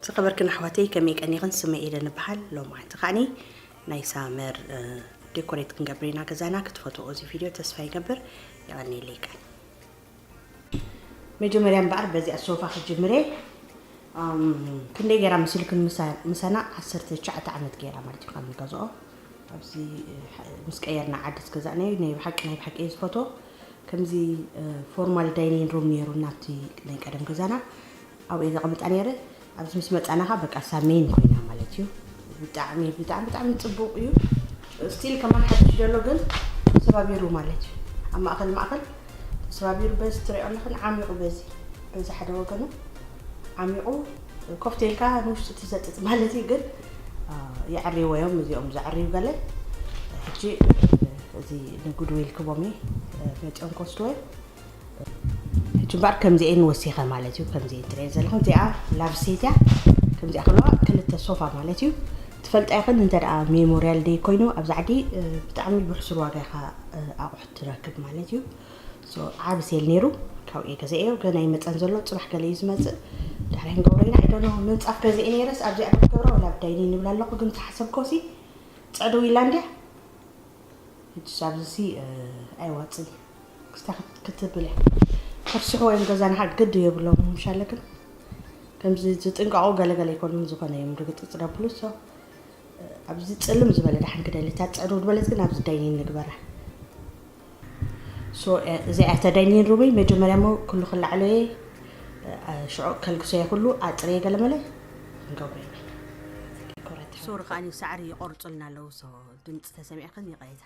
ዝኸበርክን ኣሕዋተይ፣ ከመይ ቀኒኽን? ስመይ ኤደን እበሃል። ሎማዓንቲ ከዓኒ ናይ ሳመር ዴኮሬት ክንገብር ኢና ገዛና። ክትፈትዎ እዚ ቪድዮ ተስፋ ይገብር። የቐንየለይ ቀን። መጀመርያ እምበኣር በዚኣ ሶፋ ክጅምር እየ። ክንደይ ገይራ መሲልክን? ምሳና ዓሰርተ ትሽዓተ ዓመት ገይራ ማለት እዩ ካብ ንገዝኦ። ኣብዚ ምስ ቀየርና ዓዲ ዝገዛእናዮ ናይ ብሓቂ ናይ ብሓቂ እየ ዝፈትዎ። ከምዚ ፎርማል ዳይኒንግ ሩም ነይሩ ናብቲ ናይ ቀደም ገዛና። ኣብኡ እየ ዘቐምጣ ነይረ። ኣብዚ ምስ መጻና ኸዓ በቃ ሳሜን ኮይና ማለት እዩ። ብጣዕሚ ብጣዕሚ ብጣዕሚ ጽቡቕ እዩ። ስቲል ከማን ሓድሽ ዘሎ ግን ተሰባቢሩ ማለት እዩ። ኣብ ማእኸል ማእኸል ተሰባቢሩ በዚ ትሪኦ ኣለኽን ዓሚቑ በዚ በዚ ሓደ ወገኑ ዓሚቑ ኮፍቴልካ ንውሽጢ ትዘጥጥ ማለት እዩ። ግን የዕርይዎ እዮም እዚኦም ዘዕርዩ ገለ። ሕጂ እዚ ንጉድዊል ክቦም መፂኦም ክወስድዎ እዮም። ሕጂ እምበኣር ከምዚኤን ወሲኸ ማለት እዩ። ከምዚኤን ትሪኤን ዘለኹም እዚኣ ላቭ ሴት እያ። ከምዚኣ ከለዋ ክልተ ሶፋ ማለት እዩ። ትፈልጣ ይኽን እንተ ደኣ ሜሞሪያል ደይ ኮይኑ ኣብዚ ዓዲ ብጣዕሚ ብሕሱር ዋጋ ኢኻ ኣቑሑት ትረክብ ማለት እዩ። ዓቢ ሴል ነይሩ ካብኡ ገዘኤዮ ገና ይመፀን ዘሎ ፅባሕ ገለ እዩ ዝመፅእ። ዳሕሪ ክንገብሮ ኢና ኣይዶኖ ምንፃፍ ገዘኤ ነይረስ ኣብዚኣ ክትገብሮ ወላ ብዳይኒ ንብል ኣለኹ ግን ተሓሰብኮሲ ፀደው ኢላ እንድያ። ሕጂ ኣብዚ ኣይዋፅን ክስታ ክትብል እያ። ከርስሕዎ እዮም ገዛና ሓ ግድ የብሎም ምሻለክን ከምዚ ዝጥንቀቑ ገለገለ ይኮኑን ዝኾነ እዮም ርግጥፅ ደብሉ ሶ ኣብዚ ጽልም ዝበለ ደሓን ክደሊ እታ ጽዕርው ዝበለት ግን ኣብዚ ዳይኒን ንግበራ። ሶ እዚኣ እታ ዳይኒን ሩመይ መጀመርያ ሞ ኩሉ ክላዕለየ ሽዑ ከልግሶየ ኩሉ ኣጽርየ ገለመለ ንገብሮ ኢና። ሶሪ ከዓኒ ሳዕሪ ይቆርጹልና ኣለዉ። ሶ ድምፂ ተሰሚዕክን ይቐይታ።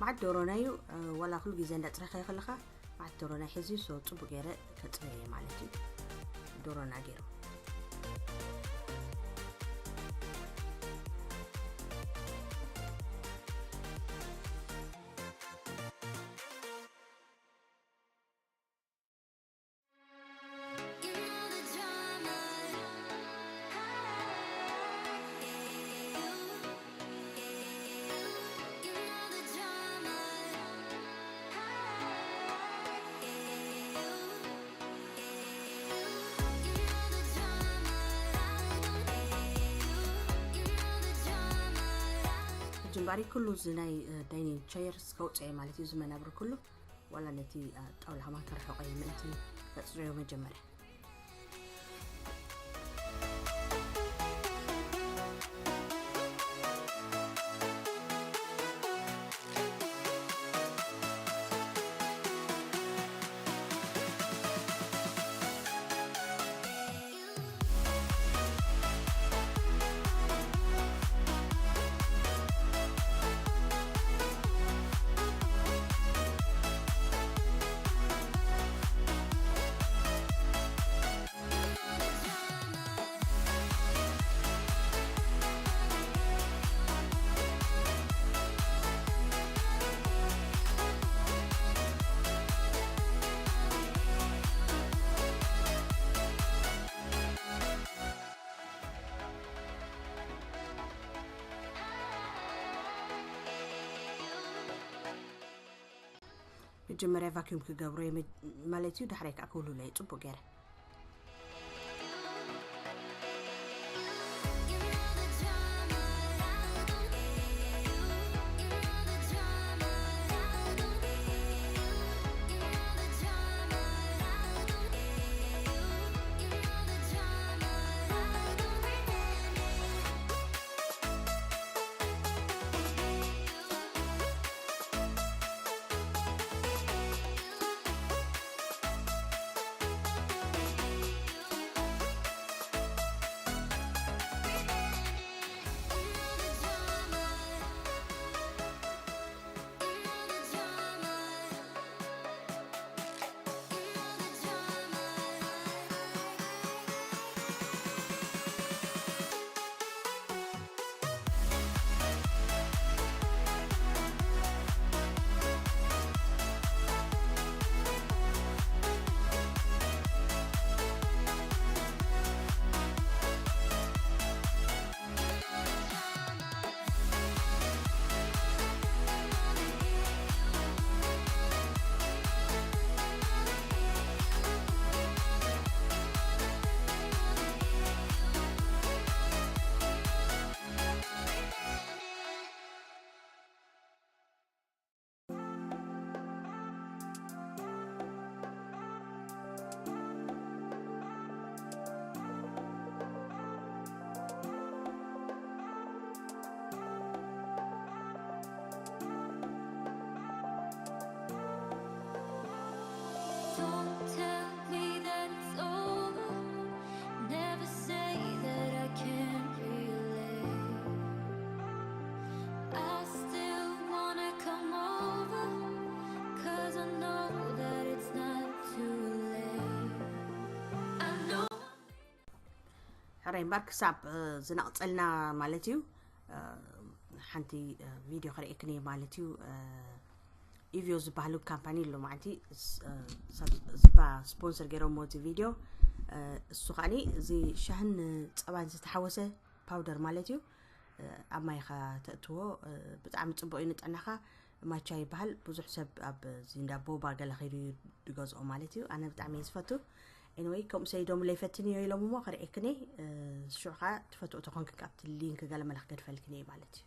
መዓት ዶሮና እዩ። ዋላ ኩሉ ግዜ እንዳፅረኸ ከለኻ መዓት ዶሮና ሒዙ ሶ ፅቡቅ ገይረ ከፅረየ ማለት እዩ። ዶሮና ገይሩ ጅምባሪ ኩሉ እዚ ናይ ዳይኒንግ ቸየርስ ከውፅኦ ማለት እዩ። እዚ መናብሪ ኩሉ ዋላ ነቲ ጣውላ ከማን ከርሕቆ እዩ ምእንቲ ከፅርዮ መጀመርያ። መጀመርያ ቫኪዩም ክገብሮ ማለት እዩ። ዳሕራይ ከዓ ክውልሎ እዩ ፅቡቅ ገይረ። እምበር ክሳብ ዝነቕፀልና ማለት እዩ። ሓንቲ ቪድዮ ክርእየክን እየ ማለት እዩ። ኢቪዮ ዝበሃሉ ካምፓኒ ኣሎ ማዓንቲ ዝባ ስፖንሰር ገይሮሞ እዚ ቪድዮ። እሱ ከዓኒ እዚ ሻህን ፀባን ዝተሓወሰ ፓውደር ማለት እዩ። ኣብ ማይኻ ተእትዎ። ብጣዕሚ ፅቡቅ እዩ ንጥዕናኻ። ማቻ ይበሃል። ብዙሕ ሰብ ኣብ እዚ እንዳ ቦባ ገለ ከይዱ እዩ ዝገዝኦ ማለት እዩ። ኣነ ብጣዕሚ እየ ዝፈቱ። ኤኒወይ ከምኡ ሰይዶም ለይፈትንዮ ኢሎም እሞ ከርእየክን እየ። ሽዑ ከዓ ትፈትኦ ተኾንክ ካብቲ ሊንክ ገለ መለ ክገድፈልክን እየ ማለት እዩ።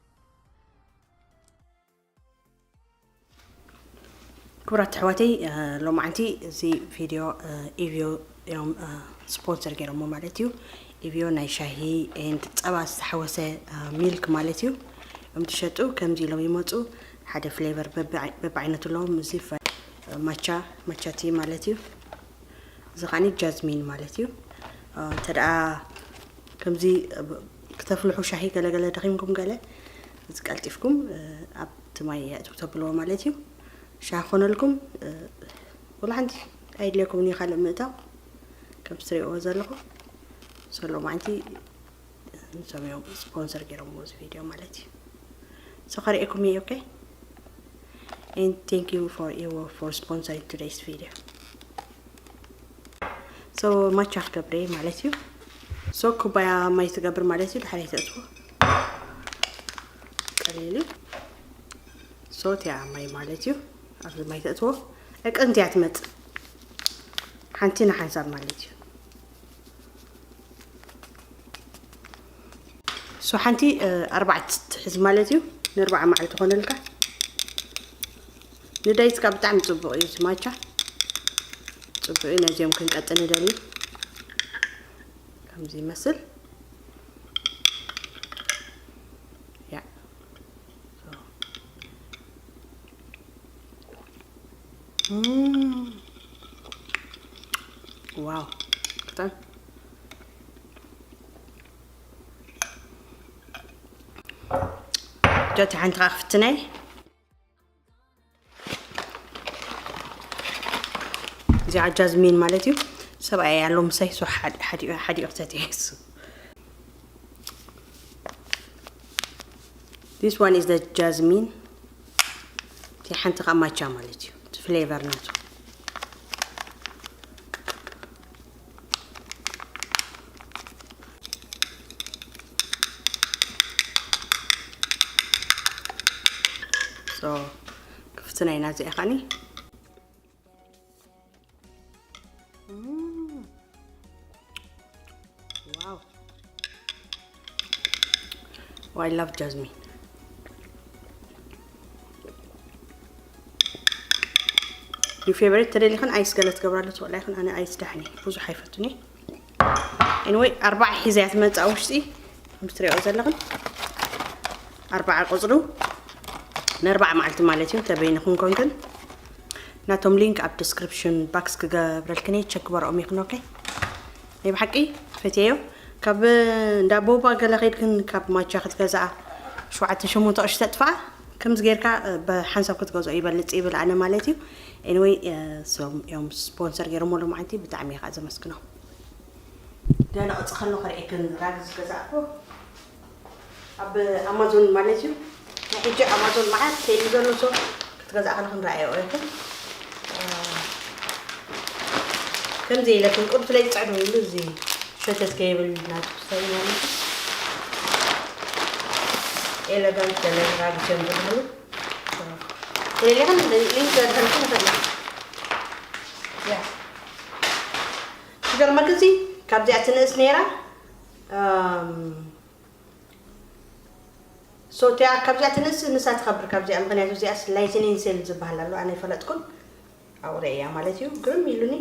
ክቡራት ኣሕዋተይ፣ ሎማዓንቲ እዚ ቪድዮ ኢቪዮ እዮም ስፖንሰር ገይሮሞ ማለት እዩ። ኢቪዮ ናይ ሻሂ ኤንድ ፀባ ዝተሓወሰ ሚልክ ማለት እዩ እዮም ትሸጡ። ከምዚ ኢሎም ይመፁ። ሓደ ፍሌቨር በብዓይነቱ ኣለዎም። እዚ ማቻ ማቻቲ ማለት እዩ። እዚ ከዓኒ ጃዝሚን ማለት እዩ። እንተ ደኣ ከምዚ ክተፍልሑ ሻሂ ገለገለ ደኺምኩም ገለ እዚ ቀልጢፍኩም ኣብቲ ማይ የእትው ተብልዎ ማለት እዩ። ሻሂ ክኾነልኩም ወላ ሓንቲ ኣየድልየኩምን እዩ ካልእ ምእታው። ከም ትሪእዎ ዘለኹም ሶ ሎማዓንቲ ንሶም እዮም ስፖንሰር ገይሮምዎ እዚ ቪድዮ ማለት እዩ። ሶ ከርእየኩም እየ። ኦኬ and thank you for you for sponsoring today's video. ሶ ማቻ ክገብረ ማለት እዩ። ሶ ኩባያ ማይ ትገብር ማለት እዩ። ድሓር ኣይተእትዎ ቀሊል እዩ። ሶ እቲኣ ማይ ማለት እዩ። ኣብዚ ማይ ተእትዎ ዕቅንቲ እያ ትመፅእ ሓንቲ ንሓንሳብ ማለት እዩ። ሶ ሓንቲ ኣርባዕተ ትሕዝ ማለት እዩ። ንኣርባዓ መዓልቲ ኮነልካ። ንዳይትካ ብጣዕሚ ፅቡቅ እዩ እዚ ማቻ። ፅቡቅ እዩ። ነዚኦም ክንቀጥ ንደሊ ከምዚ ይመስል። ያ ዋው ክጣን ጀቲ ሓንቲ ከዓ ክፍትነይ። እዚኣ ጃዝሚን ማለት እዩ። ሰብኣይ ኣሎ ምሳይ ሶ ሓዲኡ ክሰትዮ እሱ። This one is the jasmine. እቲ ሓንቲ ከዓ ማቻ ማለት እዩ። እቲ ፍሌቨር ናቱ። So ክፍትና ኢና እዚኣ ኸኒ። ዋው ዋይ ላቭ ጃዝሚን። ዩ ፌቨሪት ተደሊኽን ኣይስ ገለ ትገብራሉ ትኽእላ ይኽን። ኣነ ኣይስ ዳሕኒ ብዙሕ ኣይፈቱኒ። ኤኒወይ ኣርባዓ ሒዘያ ትመፅእ ውሽጢ ከም ትሪኦ ዘለኽን ኣርባዓ ቁፅሩ ንኣርባዓ መዓልቲ ማለት እዩ። ተበይንኹም ኮንክን ናቶም ሊንክ ኣብ ዲስክሪፕሽን ባክስ ክገብረልክን እየ። ቸክ ግበርኦም ይኹን። ኦኬ ናይ ብሓቂ ፈትየዮ። ካብ እንዳ ቦባ ገለ ከይድክን ካብ ማቻ ክትገዝኣ ሸውዓተ ሸሞንተ ቅርሺ ተጥፋኣ ከምዚ ጌርካ ብሓንሳብ ክትገዝኦ ይበልፅ ይብል ኣነ ማለት እዩ። ኤኒወይ እሶም እዮም ስፖንሰር ገይሮሞ ሎማዓንቲ ብጣዕሚ እየ ከዓ ዘመስግኖም። ገለ ቅርፂ ከሎ ከርእየክን ራግ ዝገዛእኩ ኣብ ኣማዞን ማለት እዩ። ናይ ሕጂ ኣማዞን መዓት ሴል እዩ ዘሎ ሶ ክትገዛእ ከለኹ ንረኣዮ ኢኹም። ከምዚ ኢለክን ቁርት ለይ ፅዕዱ ኢሉ እዚ ሸተት ከይብል ናቱ ክሰይ ማለት እዩ። ኤለጋንት ገለ ራግ ጀምር ብሉ ስለሌኸን ሊንክ ዘድፈልኩ ንፈላ ያ ትገርመክ እዚ ካብዚኣ ትንእስ ነይራ። ሶ እቲኣ ካብዚኣ ትንእስ ንሳ ትኸብር ካብዚኣ ምክንያቱ እዚኣስ ላይትኒን ሴል ዝበሃል ኣሎ ኣነ ይፈለጥኩን ኣውረ እያ ማለት እዩ። ግርም ኢሉኒ።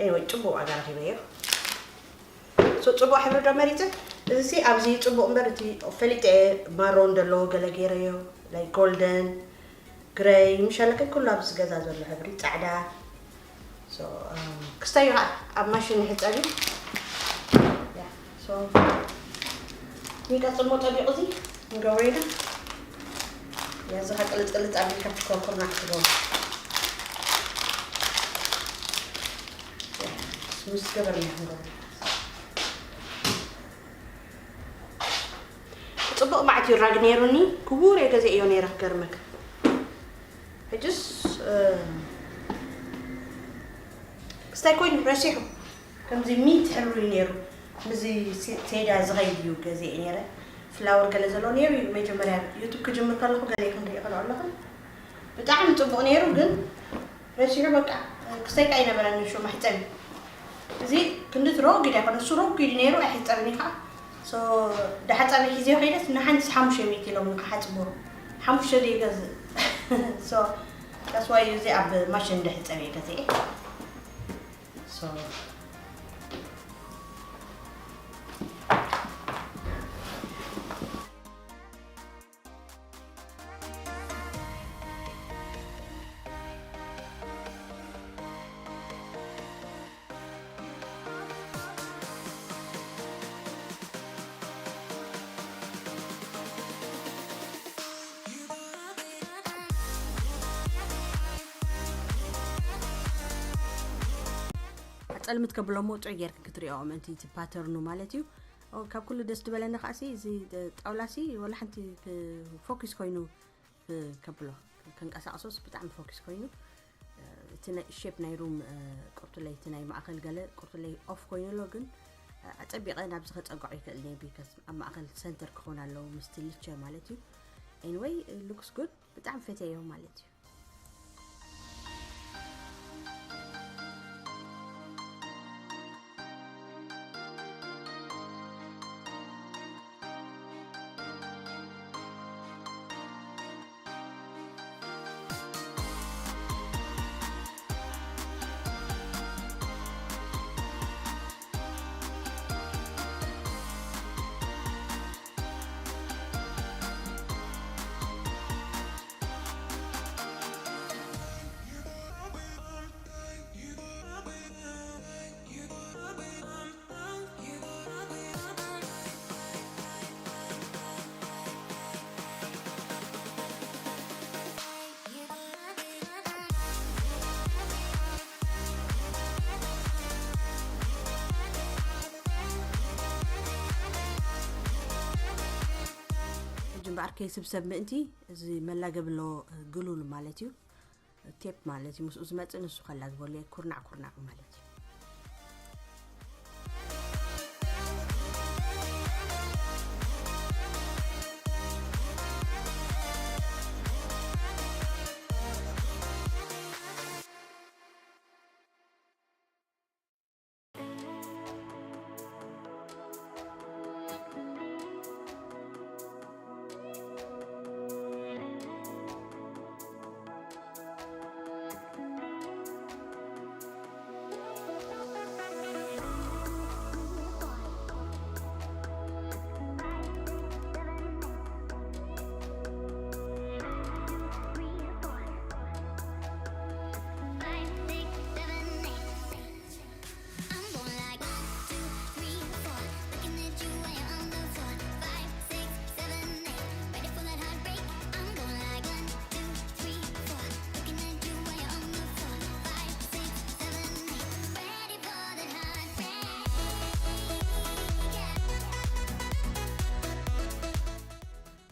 ኤወ ፅቡቅ ዋጋ ረኪበዮ። ሶ ፅቡቅ ሕብሪ ዶ መሪፀ እዚ ሲ ኣብዚ ፅቡቅ እምበር እቲ ፈሊጠ ማሮን ዘለዎ ገለ ገይረዮ ናይ ጎልደን ግረይ ምሻለከ ኩሉ ኣብዚ ገዛ ዘሎ ሕብሪ ፃዕዳ። ክስተዩ ከዓ ኣብ ማሽን ይሕፀብ እዩ። ሚቀፅል ሞ ጠቢቁ እዚ ንገብሮ ኢና። ያዚ ከዓ ቅልጥ ቅልጥ ኣቢልካ ትኮርኩርና ክትገብሩ። ምስ ገበርና ክንገብር። ጽቡቕ መዓት ይራግ ነይሩኒ። ክቡር እየ ገዚኤዮ ነይረ ክገርመካ። ሕጅስ፣ እ፣ ክስታይ ኮይኑ ረሲሑ። ከምዚ ሚንት ሕብሪ እዩ ነይሩ። ምስዚ ሴ-፣ ሴዳ ዝኸይድ እዩ ገዚኤ ነይረ። ፍላወር ገለ ዘለዎ ነይሩ እዩ። መጀመርያ ዩቱብ ክጅምር ከለኹ ገለ ክንሪኦ ከለኹ ኣለኹ። ብጣዕሚ ጽቡቕ ነይሩ፣ ግን ረሲሑ በቃ ክሰይቃ ኣይነበረን ንሹ መሕጸቢ። እዚ ክንዲ እቲ ረጒድ ኣይኮነ፣ እሱ ረጒድ ነይሩ ኣይሕጸብን እዩ ከዓ። ሶ፣ ዳሓጻቢ ሒዘዮ ከይደስ ንሓንቲ ሓሙሽተ ሚእቲ ኢሎም ንክሓጽብዎ። ሓሙሽተ ዘይገዝእ። ሶ፣ that's why እዚ ኣብ ማሽን እንዳሕጸበ እየ ገዚኤ። ሶ፣ ኣጸልምት ከብሎ እሞ ጥዑይ ጌርክ ክትሪኦ ምእንቲ እቲ ፓተርኑ ማለት እዩ። ኦ፣ ካብ ኩሉ ደስ ዝበለኒ ከዓሲ እዚ ጣውላሲ ወላ ሓንቲ ክ-፣ ፎኪስ ኮይኑ ክ-፣ ከብሎ፣ ከንቀሳቕሶስ ብጣዕሚ ፎኪስ ኮይኑ፣ እ፣ እቲ ናይ ሼፕ ናይ ሩም፣ እ፣ ቁርቱለይ፣ እቲ ናይ ማእኸል ገለ ቁርቱለይ ኦፍ ኮይኑ ኣሎ፣ ግን፣ እ፣ ኣጸቢቐ ናብዚ ከጸግዖ ይክእል እየ፣ ቢካስ ኣብ ማእኸል ሰንተር ክኾን ኣለዎ ምስቲ ልቸ ማለት እዩ። ኤኒወይ፣ ሉክስ ጉድ፣ ብጣዕሚ ፈትየዮ ማለት እዩ። ሕጂ እምበኣር ከይስብሰብ ምእንቲ እዚ መላገቢ ኣለዎ ግሉል ማለት እዩ። ቴፕ ማለት እዩ። ምስኡ ዝመጽእ ንሱ ከላግበሉ እየ። ኩርናዕ ኩርናዕ ማለት እዩ። I'm going like one, two, three, four. Looking at you while you're on the floor. Five, six, seven, eight. Ready for that heartbreak? I'm going like one, two, three, four. Looking at you while you're on the floor. Five, six, seven, eight. Ready for that heartbreak? Yeah.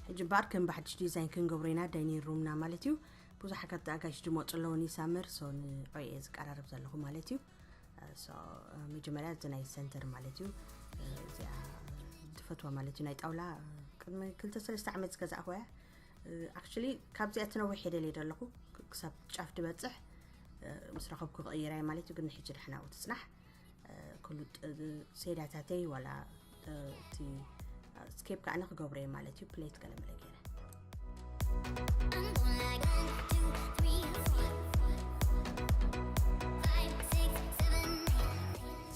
ሕጂ እምበኣር ከም ብሓድሽ ዲዛይን ክንገብሮ ኢና ዳይኒንግ ሩምና ማለት እዩ። ብዙሓት ኣጋይሽ ዝመፁ ኣለዉኒ ሳመር፣ ሶ ንዕኡ እየ ዝቀራረብ ዘለኹ ማለት እዩ። ሶ፣ መጀመርያ እዚ ናይ ሰንተር ማለት እዩ። እዚኣ ትፈትዋ ማለት እዩ፣ ናይ ጣውላ ቅድሚ ክልተ ሰለስተ ዓመት ዝገዛእኹ እያ። ኣክቹሊ ካብዚኣ ትነውሕ እየ ደልየ ዘለኹ፣ ክሳብ ጫፍ ድበፅሕ ምስ ረኸብኩ ክቕይራ እየ ማለት እዩ። ግን ንሕጂ ደሕና ኣብኡ ትፅናሕ። ኩሉ ጥ-፣ ሴዳታተይ ዋላ፣ እ፣ እቲ ስኬፕ ከዓ ክገብሮ እየ ማለት እዩ። ፕሌት ገለ መለ ገይረ። I'm going like one, two, three, four, five, six, seven, eight.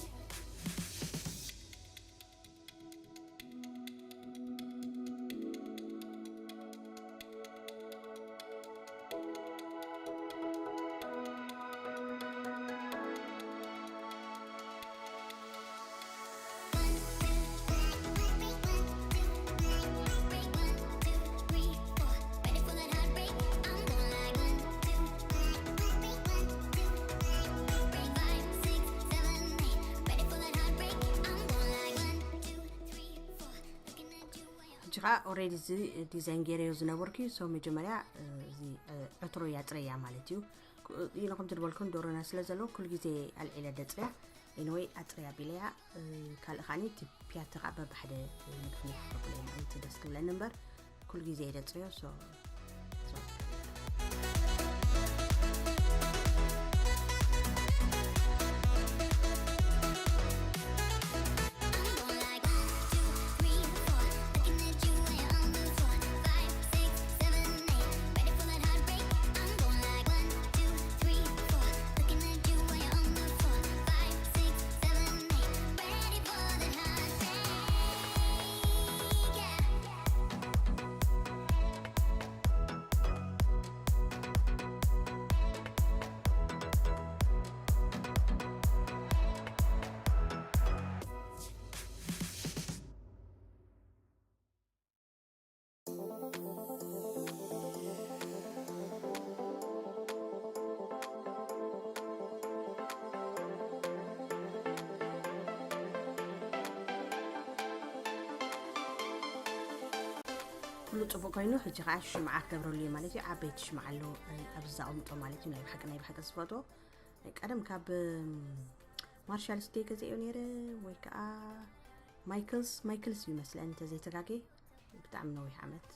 ሕጂ ከዓ ኦልሬዲ እዚ ዲዛይን ገይረዮ ዝነበርኩ እዩ። ሶ መጀመርያ እዚ ዕትሮ እያ ፅረያ ማለት እዩ። ኢነ ከምቲ ዝበልኩም ዶሮና ስለ ዘለዎ ኩሉ ግዜ ኣልዒለ ደፅርያ። ኤኒወይ ኣፅርያ ቢለያ። ካልእ ከዓኒ እቲ ፒያቲ ከዓ በብሓደ ንግፍኒ ክገብሎ እዮም እቲ ደስ ክብለኒ እምበር ኩሉ ግዜ እየ ደፅርዮ። ሶ ኩሉ ፅቡቅ ኮይኑ ሕጂ ከዓ ሽምዓ ክገብረሉ እዩ ማለት እዩ። ዓበይቲ ሽምዓ ኣለዉ ኣብዚ ዘቐምጦ ማለት እዩ። ናይ ብሓቂ ናይ ብሓቂ ዝፈትዎ ናይ ቀደም ካብ ማርሻል ስቴ ገዚኦ ነይረ ወይ ከዓ ማይክልስ ማይክልስ እዩ መስለኒ እንተዘይተጋጌ። ብጣዕሚ ነዊሕ ዓመት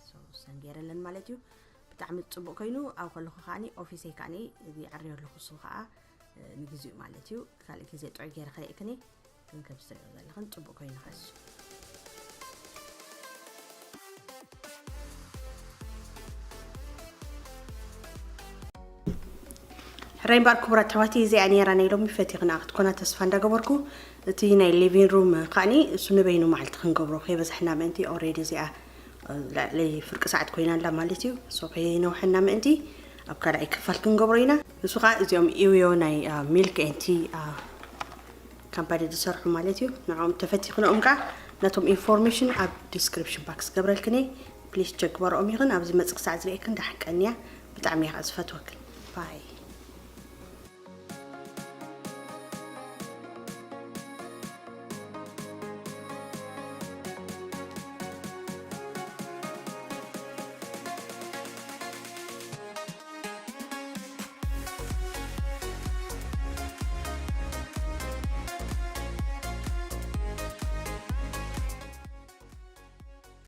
ሰንጌረለን ማለት እዩ። ብጣዕሚ ፅቡቅ ኮይኑ ኣብ ከለኹ ከዓኒ ኦፊሰይ ከዓኒ ይዕርዮ ኣለኹ። እሱ ከዓ ንግዚኡ ማለት እዩ። ካልእ ግዜ ጥዑይ ገይረ ክርእየክኒ ግን ከም ዝትሪኦ ዘለኽን ፅቡቅ ኮይኑ ከሱ ሕራይ እምበኣር ክቡራት ኣሕዋተይ እዚኣ ነይራ ናይ ሎሚ ፈቲኽና ክትኮና ተስፋ እንዳገበርኩ እቲ ናይ ሊቪን ሩም ከዓኒ እሱ ንበይኑ መዓልቲ ክንገብሮ ከይበዛሕና ምእንቲ ኦሬዲ እዚኣ ልዕሊ ፍርቂ ሰዓት ኮይና ኣላ ማለት እዩ። ሶ ከይነውሐና ምእንቲ ኣብ ካልኣይ ክፋል ክንገብሮ ኢና። ንሱ ከዓ እዚኦም ኢውዮ ናይ ሚልክ ኤንቲ ካምፓኒ ዝሰርሑ ማለት እዩ። ንዕኦም ተፈቲኽንኦም ከዓ ነቶም ኢንፎርሜሽን ኣብ ዲስክሪፕሽን ባክስ ገብረልክን እየ። ፕሊስ ቸክ ግበርኦም ይኽን ኣብዚ መፅእ ክሳዕ ዝርእየክን ደሓን ቀንያ። ብጣዕሚ እየ ከዓ ዝፈትወክን። ባይ።